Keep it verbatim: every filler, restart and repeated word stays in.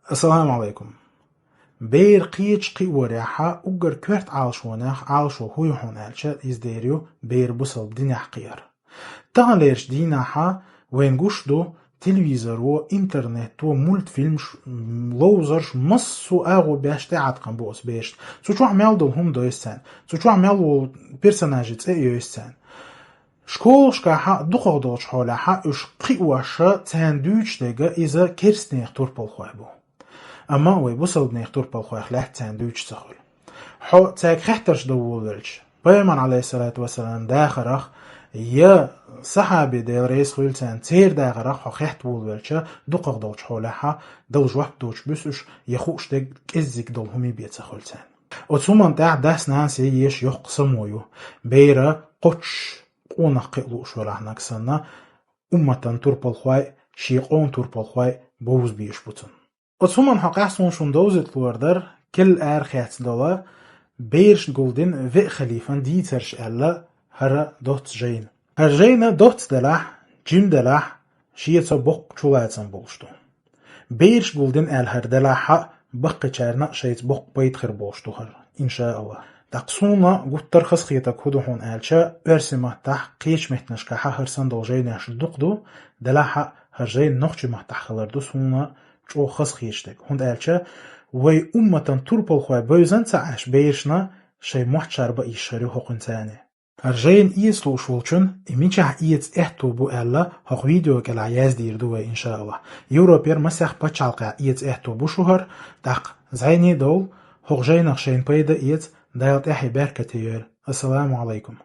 Ассаламу Ӏалайкум. Бер кхеча кхиорехьа уггар коьрта Ӏалашонех Ӏалашо хӀу ю хьуна аьлча, из дер ю бер бусалба динехь кхиар. Таханлерча дийнахьа вайн гуш ду телевизоро, интернето, мультфильмаш, м, ловзарш, массо а агӀо беш тӀеӀаткъам бу оцу берашна. Цу чохь мел долу хӀума дойсу царна. Цу чохь мел волу персонажи цӀе а йойсу царна. Школашкахьа дукхах долчу хьолехьа уьш кхиоша царна дуьйцуш дерг иза керстанех турпалхой бу. Амма вай бусалбанех турпалхойх лаьцна царна дуьйцуш ца хуьлу. Хьо цаьрга хеттарш дан волавелча, Пайхамар, алейхиссалату вассалам, дахарах, я сахьаби, Дела реза хуьлу царна, церан дахарах хьо хетта волавелча, дукхах долчу хьолехьа дала жоп доцуш буьсу уьш, я хууш дерг кӀеззиг долу хӀума бен ца хуьлу царна. Оцу хӀуманна тӀехь дас-нанас еш йоккха само ю. Бера кхочуш къонах кхиа лууш велахь наг санна, умматан турпалхой, шен къоман турпалхой бовза безаш бу цунна. Оцу хӀуманна хьокъехь суна шуна довзийта лур дара, кел ара хецна долу, берашна гулдина веа халифан дийцарш аьлла, хӀара доцца жайна. ХӀара жайна доцца делахь, жима делахь, шеца боккха чулацам болуш ду. Бераш гулдина аьлла хӀара делахь а, баккхийчарна а шайца боккха пайда хир болуш ду хӀара, иншааллах. ТӀаккха суна гуттар а хазахетарг хӀун ду хьуна аьлча, оьрсийн маттахь кхечу меттанашкахь хӀара санна долу жайнаш дукха ду, делахь а хӀара жайна нохчийн маттахь хилар ду суна чӀогӀа хазахеташ дерг. ХӀунда аьлча вай умматан турпалхой бевзан ца Ӏаш берашна шайн мотт шарбан йиш хир ю хӀокхуьнца царна. ХӀара жайна эца лууш волчун и мичахь эца аьтто бу аьлла, хӀокху видео кӀелахь яздийр ду вай, иншааллах. Европера масех пачхьалкхехь эца аьтто бу шу хӀара, тӀаккха зӀене а довла, хӀокху жайнах шайна пайда эца, Дала тӀаьхье беркате йойла. Ассаламу Ӏалайкум.